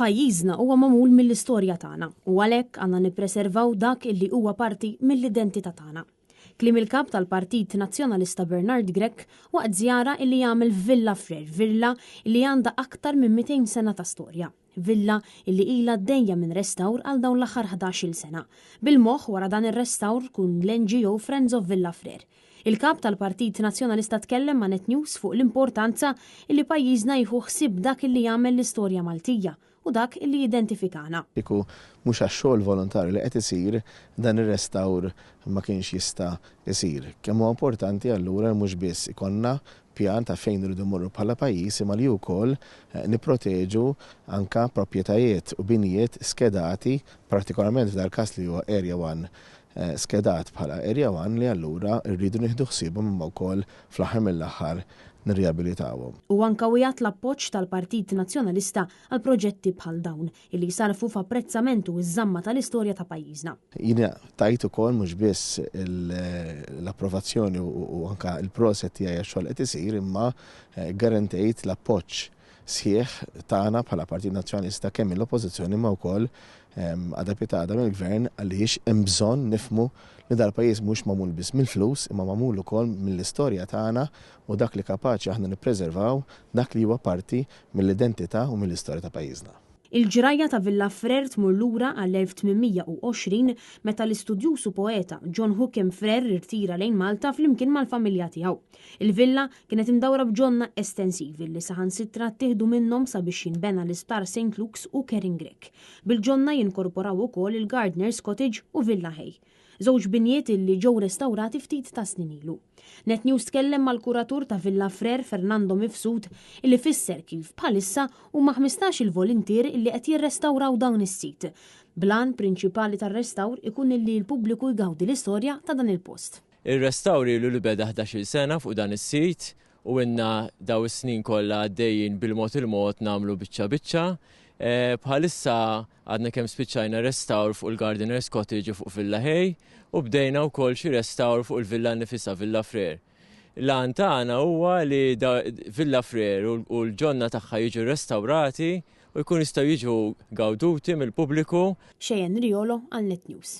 Pajjiżna huwa magħmul mill-istorja tagħna u għalhekk għandna nippreservaw dak illi huwa parti mill-identità tagħna. Kliem il-Kap tal-Partit Nazzjonalista Bernard Grech waqt żjara illi għamel f'Villa Frere, villa illi għandha aktar minn 200 sena ta' storja. Villa illi ilha għaddejja minn restawr għal dawn l-aħħar 11-il sena. Bil-moħħ wara dan ir-restawr tkun l-NGO Friends of Villa Frere. Il-Kap tal-Partit Nazzjonalista tkellem ma' Net News fuq l-importanza illi pajjiżna jieħu ħsieb dak illi jagħmel l-istorja Maltija u dak illi jidentifikana. Kieku mhux għax-xogħol volontarju li qed isir, dan ir-restawr ma kienx jista' jsir. Kemm huwa importanti allura li mhux biss ikollna pjan ta' fejn irridu mmorru bħala pajjiż imma li wkoll nipproteġu anke proprjetajiet u binjiet skedati, partikolarment f'dal-każ li huwa Area One skedat bħala Area One li allura rridu nieħdu ħsiebhom imma wkoll fl-aħħar mill-aħħar nirriabilitawhom. Hu anke wiegħed l-appoġġ tal-Partit Nazzjonalista għal proġetti bħal dawn, illi jsarrfu f'apprezzament u ż-żamma tal-istorja ta' pajjiżna. Jiena tajt ukoll mhux biss l-approvazzjoni u anke l-proset tiegħi għax-xogħol li qed isir imma ggarantejt l-appoġġ sħiħ tagħna bħala Partit Nazzjonalista kemm mill-Oppożizzjoni imma wkoll għada pitgħada mill-Gvern għaliex hemm bżonn nifhmu li dal-pajjiż mhux magħmul biss mill-flus imma magħmul ukoll mill-istorja tagħna u dak li kapaċi aħna nippreservaw dak li huwa parti mill-identità u mill-istorja ta' pajjiżna. Il-ġrajja ta' Villa Frere tmur lura għall-1820 meta l-istudjuż u poeta John Hookham Frere irtira lejn Malta flimkien mal-familja tiegħu. Il-villa kienet imdawra b'ġonna estensivi li saħansitra ttieħdu minnhom sabiex jinbena l-Isptar Saint Luke's u Kering Grech. Bil-ġonna jinkorporaw ukoll il-Gardener's Cottage u Villa Hay. Żewġ binjiet illi ġew restawrati ftit ta' snin ilu. Net News tkellem mal-kuratur ta' Villa Frere Fernando Mifsud illi fisser kif bħalissa huma 15-il voluntier illi qed jirrestawraw dawn is-sit. Bl-għan prinċipali tar-restawr ikun illi l-pubbliku jgawdi l-istorja ta' dan il-post. Ir-restawr ilu li beda 11-il sena fuq dan is-sit u ilna daw is-snin kollha għaddejjin bil-mod il-mod nagħmlu biċċa biċċa. Eh, bħalissa għadna kemm spiċċajna restawr fuq il-Gardener's Cottage u fuq Villa Hay u bdejna wkoll xi restawr fuq il-villa nifisha Villa Frere. L-għan tagħna huwa li Villa Frere u l-ġonna tagħha jiġu restawrati u jkun jistgħu jiġu gawduti mill-pubbliku. Cheyenne Riolo għal Net News.